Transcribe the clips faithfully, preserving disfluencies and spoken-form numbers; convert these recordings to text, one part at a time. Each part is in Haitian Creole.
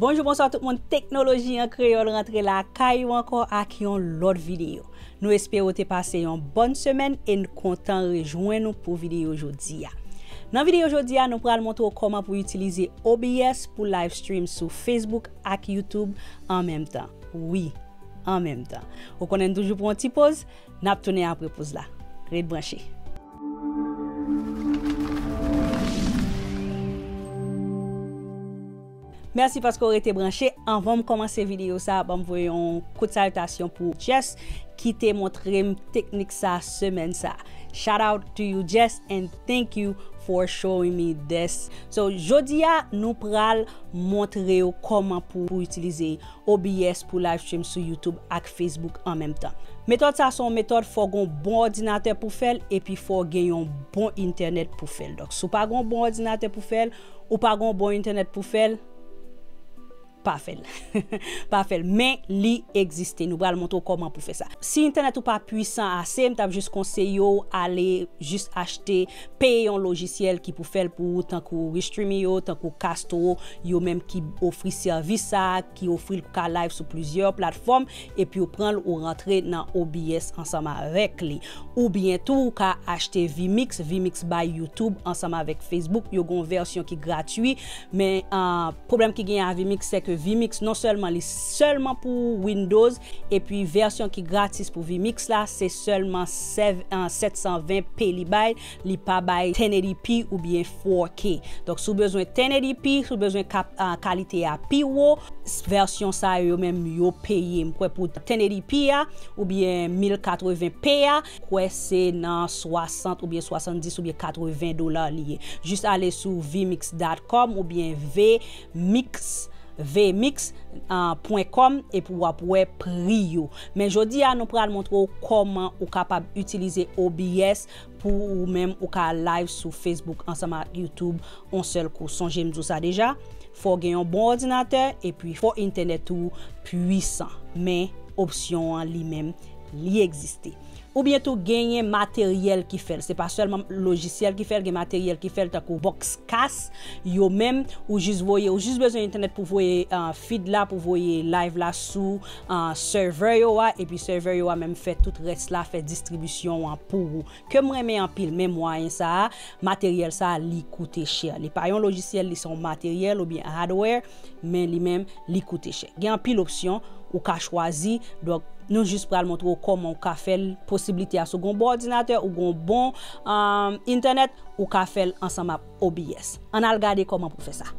Bonjou, bonswa tout moun. Teknoloji an Kreyòl rantre lakay ou ankò ak yon lòt videyo. Nou espere w te pase yon bòn semèn e n kontan rejwenn ou pou videyo jodi a. Nan videyo jodi a, nou pral montre w kòman pou w itilize O B S pou live stream sou Facebook ak YouTube an menm tan. Wi, an menm tan. Ou konnen n toujou pran yon ti poz, n ap tounen apre poz la. Ret branche. Mèsi paske w rete branche. Anvan m kòmanse videyo sa a, ban m voye yon kout salitasyon pou Jess ki te montre m teknik sa a semèn sa a. Shout out to you, Jess, and thank you for showing me this. So, jodi a, nou pral montre w kòman pou, pou itilize O B S pou live stream sou YouTube ak Facebook an menm tan. Metòd sa a se yon metòd fò w gen yon bon òdinatè pou fè l, epi fò w gen yon bon entènèt pou fè l. Donk, si w pa gen yon bon òdinatè pou fè l, ou pa gen yon bon entènèt pou fè l, pa fè l. Pa fè l. Men li egziste. Nou pral montre w kòman pou fè sa. Si entènèt ou pa pwisan ase, m t ap jis konseye w ale jis achte, peye yon lojisyèl ki pou fè l pou ou, tankou Restreamio, tankou Castro, yo menm ki ofri sèvis sa a, ki ofri l pou ka live sou plizyè platfòm, epi w pran l, ou rantre nan O B S ansanm avèk li. Oubyen tou, ou ka achte vMix, vMix by YouTube ansanm avèk Facebook. Yo gen yon vèsyon ki gratui, men, ah, pwoblèm ki genyen a vMix, se ke vMix non sèlman li sèlman pou Windows, epi vèsyon ki gratis pou vMix la, se sèlman sèv-, ah, sèt san ven P li bay, li pa bay ten eighty p oubyen four K. Donk, si w bezwen ten eighty p, si w bezwen kap-, ah, kalite a pi wo, s-, vèsyon sa yo, yo menm yo peye. M kwè pou ten eighty p a, oubyen mil katreven p a, kwè se nan swasant oubyen swasanndis oubyen katreven dola li ye. Jis ale sou vmix dot com oubyen vmix, vmix, ah, pwen kòm, epi w ap wè pri yo. Men jodi a, nou pral montre w kòman ou kapab itilize O B S pou ou menm ou ka live sou Facebook ansanm ak YouTube yon sèl kou. Sonje m di w sa deja, fò w gen yon bon òdinatè epi fò entènèt ou pwisan. Men opsyon an li menm, li egziste. Oubyen tou genyen materyèl ki fè l. Se pa sèlman lojisyèl ki fè l, gen materyèl ki fè l tankou Boxcast, yo menm, ou jis voye, ou jis bezwen entènèt pou voye, ah, feed la, pou voye live la sou, ah, server yo a, epi server yo a menm fè tout rès la, fè distribisyon an pou ou. Ke m renmen anpil, men mwayen sa a, materyèl sa a, li koute chè. Li pa yon lojisyèl, li se yon materyèl oubyen hardware, men li menm, li koute chè. Gen anpil opsyon ou ka chwazi, donk nou jis pral montre w kòman ou ka fè l, posiblite a, si w gen yon bon òdinatè, ou gen yon bon, um, entènèt, ou ka fè l ansanm ak O B S. Ann al gade kòman pou fè sa.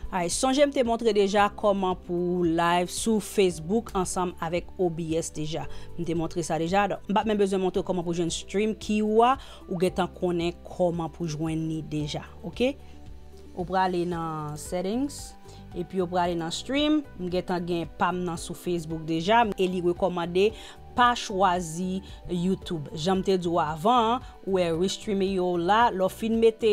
Alright, sonje m te montre deja kòman pou live sou Facebook ansanm avèk O B S deja. M te montre sa deja. Donk, m pa t menm bezwen montre kòman pou jwenn stream key ou a, ou gentan konnen kòman pou jwenn li deja, oke? Ou prale nan settings, epi ou prale nan stream. M gentan gen pa m nan sou Facebook deja, e li rekòmande pa chwazi YouTube. Jan m te di w avan an, ou wè Restreamio la, lè w fin mete,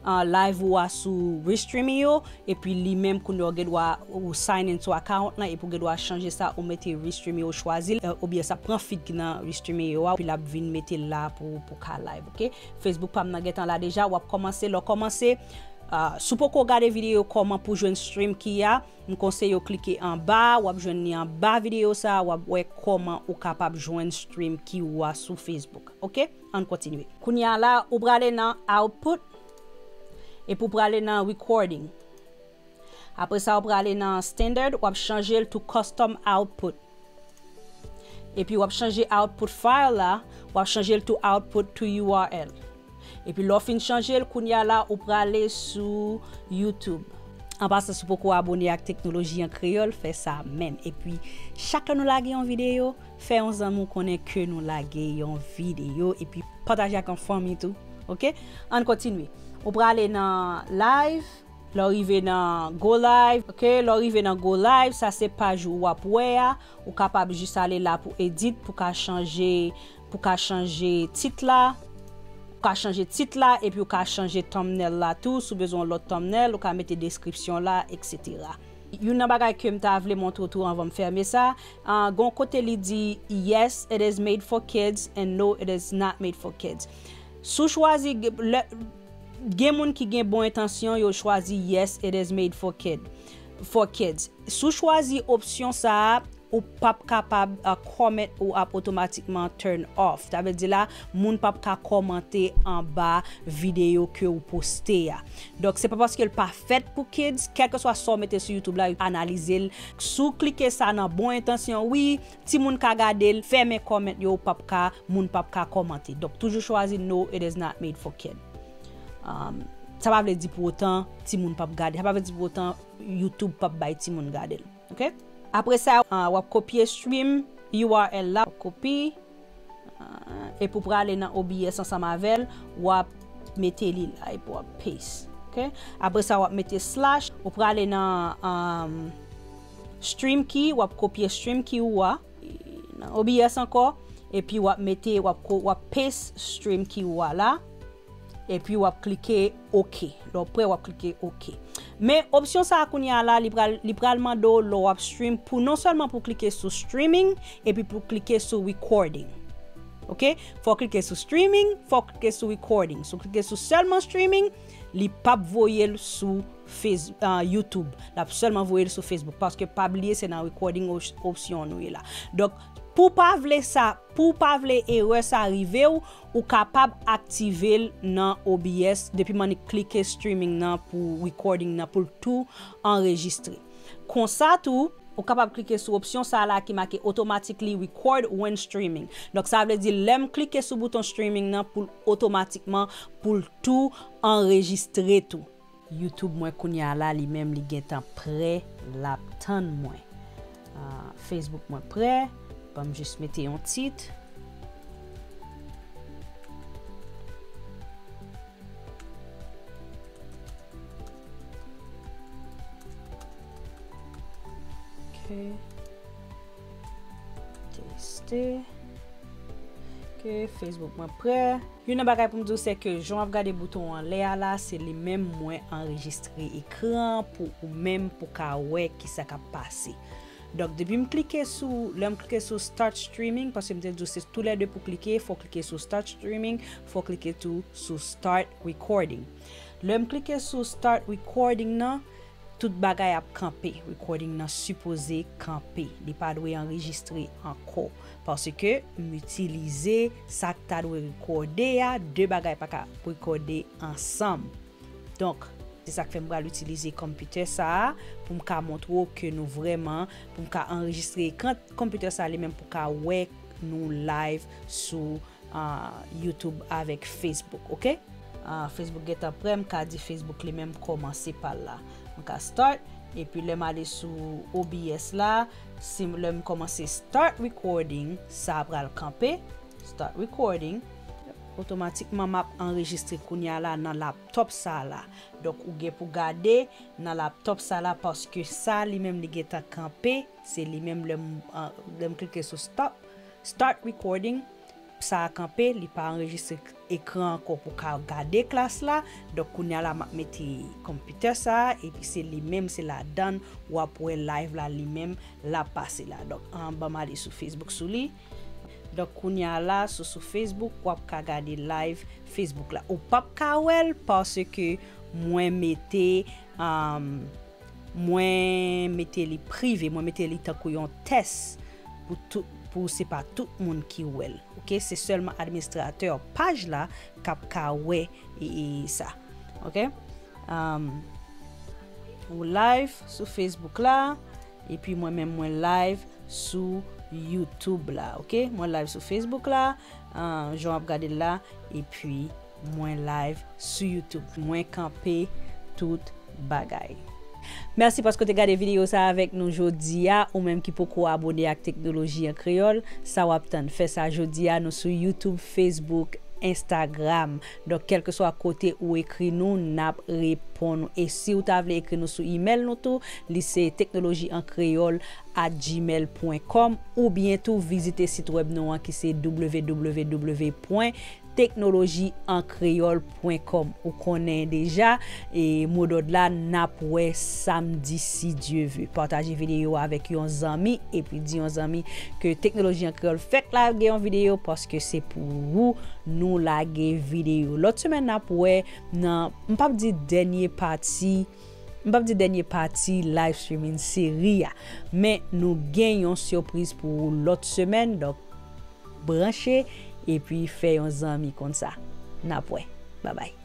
ah, live ou a sou Restreamio, epi li menm kounye a w gen dwa ou sign into account lan, epi w gen dwa chanje sa, ou mete Restreamio, chwazi l, eh, oubyen sa pran feed ki nan Restreamio a, epi l ap vin mete l la pou, pou ka live, oke? Facebook pa m nan gentan la deja, w ap kòmanse, lè w kòmanse, ah, si w poko gade videyo kòman pou jwenn stream key a, m konseye w klike anba, w ap jwenn li anba videyo sa, w ap wè kòman ou kapab jwenn stream key ou a sou Facebook. Oke? Ann kontinye. Kounye a la, ou prale nan output, epi ou prale nan recording. Apre sa, ou prale nan standard, w ap chanje l to custom output. Epi w ap chanje output file la, w ap chanje l to output to U R L. Epi lè w fin chanje l, kounye a la, ou prale sou YouTube. An pasan, si w poko abone ak Teknoloji an Kreyòl, fè sa menm. Epi, chak lè nou lage yon videyo, fè yon zanmi w konnen ke nou lage yon videyo. Epi, pataje ak yon fanmi tou. Oke? Ann kontinye. Ou prale nan live. Lè w rive nan go live, oke, lè w rive nan go live, sa se paj ou w ap wè a. Ou kapab jis ale la pou edit, pou ka chanje, pou ka chanje tit la. Ou ka chanje tit la, epi ou ka chanje thumbnail la tou. Si w bezwen yon lòt thumbnail, ou ka mete deskripsyon la, et cetera. Youn nan bagay ke m ta vle montre w tou anvan m fèmen sa, ah, gon kote li di, "Yes, it is made for kids," and, "No, it is not made for kids." Si w chwazi, lè, gen moun ki gen bon entansyon, yo chwazi, "Yes, it is made for kid." for kids. Si w chwazi opsyon sa a, ou p ap kapab, uh, comment ou ap otomatikman turn off. Sa vle di la, moun p ap ka kòmante anba videyo ke ou poste a. Donk, se pa paske l pa fèt pou kids, kèlkeswa sa w mete sou YouTube la, yo analize l. Si w klike sa nan bon entansyon, wi, timoun ka gade l, fèmen comment yo, ou p ap ka, moun p ap ka kòmante. Donk, toujou chwazi no, it is not made for kid. Um, sa pa vle di pou otan timoun p ap gade, sa pa vle di pou otan YouTube p ap bay timoun gade l. Ok? Apre sa, ah, w ap kopye stream U R L la, w ap kopi, ah, epi w prale nan O B S ansanm avè l, w ap mete li la, epi w ap paste. Ok? Apre sa, w ap mete slash, ou prale nan, um, stream key, w ap kopye stream key ou a, nan O B S ankò, epi w ap mete, w ap ko-, w ap paste stream key ou a la, epi w ap klike ok. Lè w prè, w ap klike ok. Men opsyon sa a kounye a la, li pral, li pral mande w lè w ap stream pou non sèlman pou klike sou streaming, epi pou klike sou recording. Ok? Fò w klike sou streaming, fò w klike sou recording. Si w klike sou sèlman streaming, li p ap voye l sou Face-, ah, YouTube. L ap sèlman voye l sou Facebook. Paske pa bliye se nan recording op-, opsyon nou ye la. Donk, pou w pa vle sa, pou w pa vle erè sa rive w, ou kapab aktive l nan O B S depi w klike streaming nan pou recording nan pou l tou anrejistre. Konsa tou, ou kapab klike sou opsyon sa a la ki make automatically record when streaming. Donk, sa vle di, lè m klike sou bouton streaming nan pou l otomatikman, pou l tou anrejistre tou. YouTube mwen kounye a la, li menm, li gentan prè, l ap tann mwen. Ah, Facebook mwen prè, ban m jis mete yon tit. Ok. Teste. Ok, Facebook mwen prè. Youn nan bagay pou m di w, se ke jan w ap gade bouton anlè a la, se li menm mwen anrejistre ekran an pou ou menm pou ka wè kisa k ap pase. Donk, depi m klike sou, lè m klike sou start streaming, paske m te di w se toulède pou klike, fò w klike sou start streaming, fò w klike tou sou start recording. Lè m klike sou start recording nan, tout bagay ap kanpe. Recording nan sipoze kanpe. Li pa dwe anrejistre ankò. Paske m itilize sa k ta dwe rekòde a, de bagay pa ka rekòde ansanm. Donk, se sa k fè m pral itilize kòmpitè sa a pou m ka montre w ke nou vrèman, pou m ka anrejistre ekran kòmpitè sa a li menm pou ka wè nou live sou, ah, YouTube avèk Facebook, ok? Ah, Facebook gentan prè, m ka di Facebook li menm kòmanse pa l la. M ka start, epi lè m ale sou O B S la, si m, lè m kòmanse start recording, sa a pral kanpe, start recording. Otomatikman, m ap anrejistre kounye a la nan laptop sa a la. Donk, ou gen pou gade nan laptop sa a la, paske sa li menm li gentan kanpe, se li menm lè m, ah, lè m klike sou stop, start recording, sa a kanpe, li pa anrejistre ekran ankò pou ka gade klas la. Donk, kounye a la, m ap mete kòmpitè sa a, epi se li menm, se ladan w ap wè live la, li menm, l ap pase la. Donk, an, ban m ale sou Facebook sou li. Donk, kounye a la, sou, sou Facebook, w ap ka gade live Facebook la. Ou p ap ka wè l paske mwen mete, um, mwen mete li prive, mwen mete li tankou yon tès pou tout, pou se pa tout moun ki wè l. Ok, se sèlman administratè paj la k ap ka wè e, e sa. Ok? Um, ou live sou Facebook la, epi mwen menm mwen live sou YouTube la. Ok? Mwen live sou Facebook la, ah, jan w ap gade l la, epi mwen live sou YouTube. Mwen kanpe tout bagay. Mèsi paske w te gade videyo sa avèk nou jodi a. Ou menm ki poko abone ak Teknoloji an Kreyòl, sa w ap tann. Fè sa jodi a, nou sou YouTube, Facebook, Instagram. Donk, kèlkeswa kote ou ekri nou, n ap reponn ou. E si w ta vle ekri nou sou imèl nou tou, li se teknoloji an kreyòl at gmail pwen kòm, oubyen tou vizite sit wèb nou an ki se w w w pwen teknoloji an kreyòl pwen kòm. Ou konnen deja, e modòd la, n ap wè samdi, si Dye ve. Pataje videyo a avèk yon zanmi, epi di yon zanmi ke Teknoloji an Kreyòl fèk lage yon videyo, paske se pou ou nou lage videyo. Lòt semèn, n ap wè nan, m p ap di dènye pati, M p ap di dènye pati live streaming seri a, men nou gen yon sipriz pou ou lòt semèn, donk branche epi fè yon zanmi konn sa. N ap wè. Babay.